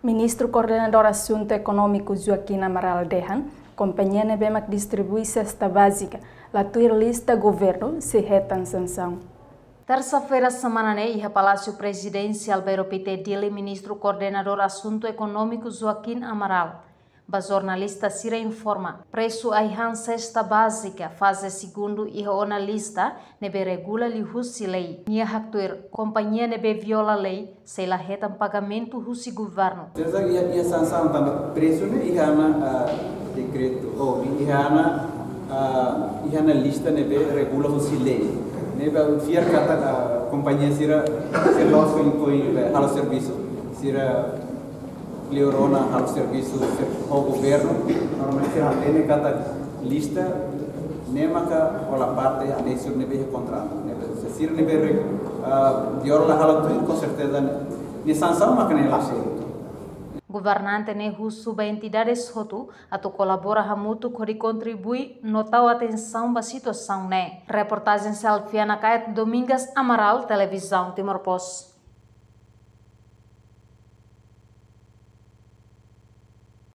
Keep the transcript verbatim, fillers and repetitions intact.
Ministru Koordenadór Asuntu Ekonómiku Joaquim Amaral dehan, kompañia ne'ebé mak distribui sesta bázika la tuir lista governu sei hetan sansaun. Tersa-feira semana ne'e, iha Palásiu Prezidénsia Alberto Pité, Dili, Ministru Koordenadór Asuntu Ekonómiku Joaquim Amaral ba jornalista sira informa, presu ai-han sesta bázika faze segundu iha ona lista ne'ebé regula liuhusi lei. Nia haktuir, kompañia ne'ebé viola lei sei la hetan pagamentu husi governu. Sesa iha, iha sansaun tanba presu ne'e iha ona, ah, dekretu, ou iha ona, ah, iha ona lista ne'ebé regula husi lei. Ne'ebé fiar katak, ah, kompañia sira, sira loos foin, foin, eh, halo servisu. Sira kleur ona halo servisu ser-, ho governu, normalmente sira hatene katak lista ne'e maka hola parte anexu ne'ebé iha kontratu. Ne'ebé se sira ne'ebé re-, ah, viola halo tuir, com certeza, nia sansaun maka ne'e la sei. Governante ne'e husu ba entidades hotu atu kolabora hamutuk hodi kontribui no tau atensaun ba situasaun ne'e. Reportajen Selfiana Kait, Domingas Amaral, Televizaun Timor Post.